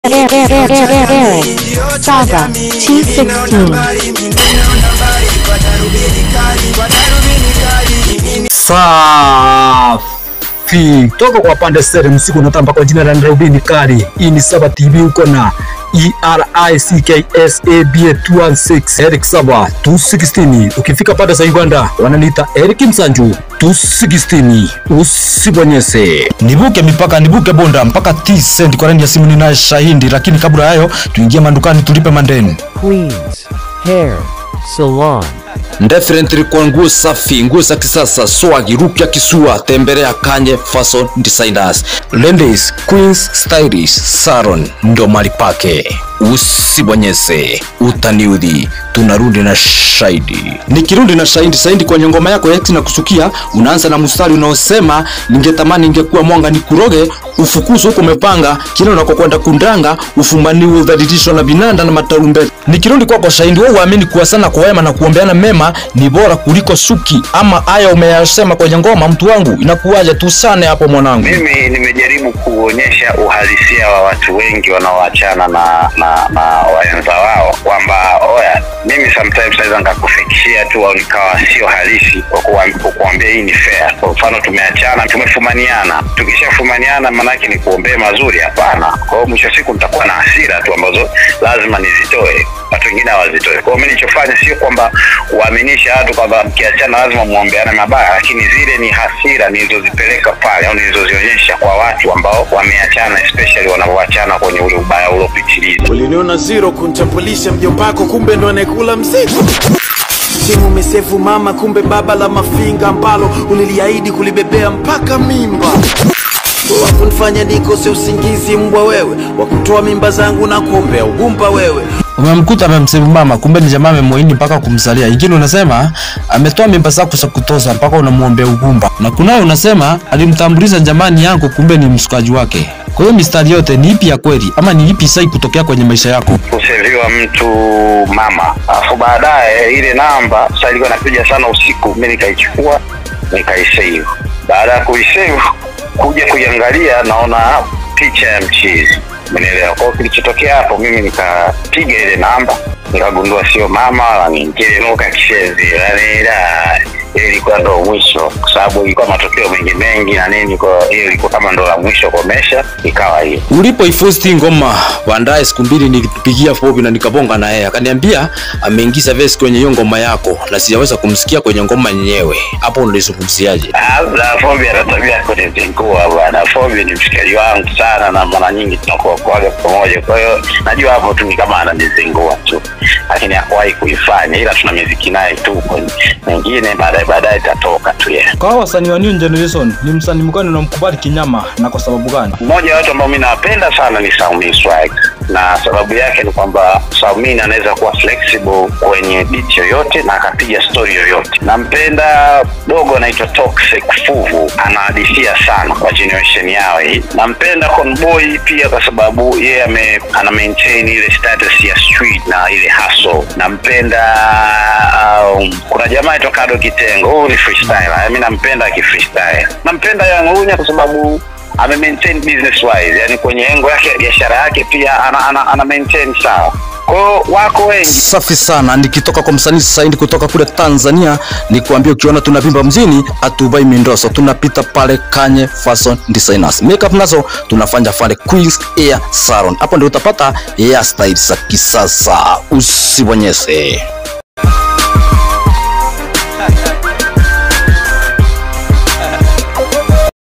Eric Saba 216. Safi toka kwa pande sere msiku unatamba kwa jina la Ndarubini Kali. Hii ni Saba TV uko na ERICKSABA 216 Eric Saba 216. Ukifika pande za Uganda wananiita Eric Msanju 216. Usibonyeze. Nibuke mipaka, nibuke bonda mpaka T-Cent kwa rangi ya simu ninaye Shahindi, lakini kabla hayo tuingie mandukani tulipe mandeni. Queens Hair Salon. Definitely kwa nguo safi, nguo za kisasa, swag, rupia kisua, tembelea Kanye Fashion Designers. Ladies, Queens Stylish Salon ndo mali pake. Usibonyeze, utaniudhi. Tunarudi na Shahidi. Nikirudi na Shahidi, Shahidi kwenye ngoma yako ya na kusukia, unaanza na mstari unaosema ningetamani ningekuwa mwanga nikuroge, ufukuzo huko umepanga, kila unakokwenda kundanga, ufumaniwe udhalilishwa na binanda na matarumbeta. Nikirudi kwako Shahidi, wewe uamini kuwa sana kwa wema na kuombeana mema ni bora kuliko suki, ama haya umeyasema kwenye ngoma mtu wangu, inakuwaje tusane hapo mwanangu? Mimi nimejaribu kuonyesha uhalisia wa watu wengi wanaoachana na waenza wao kwamba oya, mimi sometimes naweza nikakufikishia tu au nikawa sio halisi kwa kukuambia hii ni fair. Kwa mfano tumeachana, tumefumaniana. Tukishafumaniana maana yake ni kuombea mazuri? Hapana. Kwa hiyo mwisho siku nitakuwa na hasira tu ambazo lazima nizitoe. Watu wengine hawazitoe. Kwa hiyo mimi nilichofanya sio kwamba kuaminisha watu kwamba mkiachana lazima muombeane mabaya, lakini zile ni hasira nilizozipeleka pale au nilizozionyesha kwa watu ambao wameachana, especially wanapoachana kwenye ule ubaya uliopitiliza. Uliniona zero kuntambulisha mjombako, kumbe ndo anayekula mzigo. Simu umesefu mama, kumbe baba la mafinga ambalo uliliahidi kulibebea mpaka mimba. Wakunifanya nikose usingizi mbwa wewe, wakutoa mimba zangu na kuombea ugumba wewe. Umemkuta amemsema mama, kumbe ni jamaa amemuini mpaka kumzalia. Ingine unasema ametoa mimba zako za kutoza mpaka unamuombea ugumba. Na kunao unasema alimtambulisha jamani yangu, kumbe ni msukaji wake. Kwa hiyo mistari yote ni ipi ya kweli ama ni ipi sahihi kutokea kwenye maisha yako? Kuseviwa mtu mama, afu baadaye ile namba sasa ilikuwa inapiga sana usiku, mimi nikaichukua nikaisave. Baada ya kuisave kuja kuiangalia naona picha ya mchizi. Umeelewa? Kwa kilichotokea hapo mimi nikapiga ile namba, nikagundua sio mama wala nyingine, nuka kishenzi. Yaani ilikuwa ndo mwisho, kwa sababu ilikuwa matokeo mengi mengi na nini, kwa hiyo ilikuwa kama ndo la mwisho komesha, ikawa hiyo. Ulipoiposti ngoma baadaye siku mbili nilipigia Fobi na nikabonga na yeye, akaniambia ameingiza verse kwenye hiyo ngoma yako na sijaweza kumsikia kwenye ngoma yenyewe. Hapo unalizungumziaje? Ah, Fobi ana tabia kunizingua bwana. Fobi ni mshikaji wangu sana na mara nyingi tunakuwa pamoja, kwa hiyo najua hapo tu ni kama ananizingua tu, lakini hakuwahi kuifanya, ila tuna muziki naye tu mengine baadaye itatoka tu yeye. Kwa wasanii wa New Generation ni msanii mgani unamkubali kinyama na kwa sababu gani? Mmoja wa watu ambao mimi nawapenda sana ni Saumi Swag, na sababu yake ni kwamba Saumi anaweza kuwa flexible kwenye beat yoyote na akapiga story yoyote. Nampenda dogo anaitwa Toxic Fuvu, anahadithia sana kwa generation yao hii. Nampenda Conboy pia kwa sababu yeye ana maintain ile status ya street na ile hustle. Nampenda kuna jamaa anaitwa Kado Kitengo, huyu ni freestyler. Mimi nampenda akifreestyle. Nampenda Young Lunya kwa sababu ame maintain business wise, yani kwenye engo yake ya biashara yake pia ana maintain sawa. Kwa wako wengi. Safi sana. Nikitoka kwa msanii Saindi kutoka kule Tanzania, nikuambia ukiona tunavimba mjini atubai mindoso, tunapita pale Kanye Fashion Designers. Makeup nazo tunafanya pale Queens Hair Salon. Hapo ndio utapata hair style za kisasa. Usibonyeze.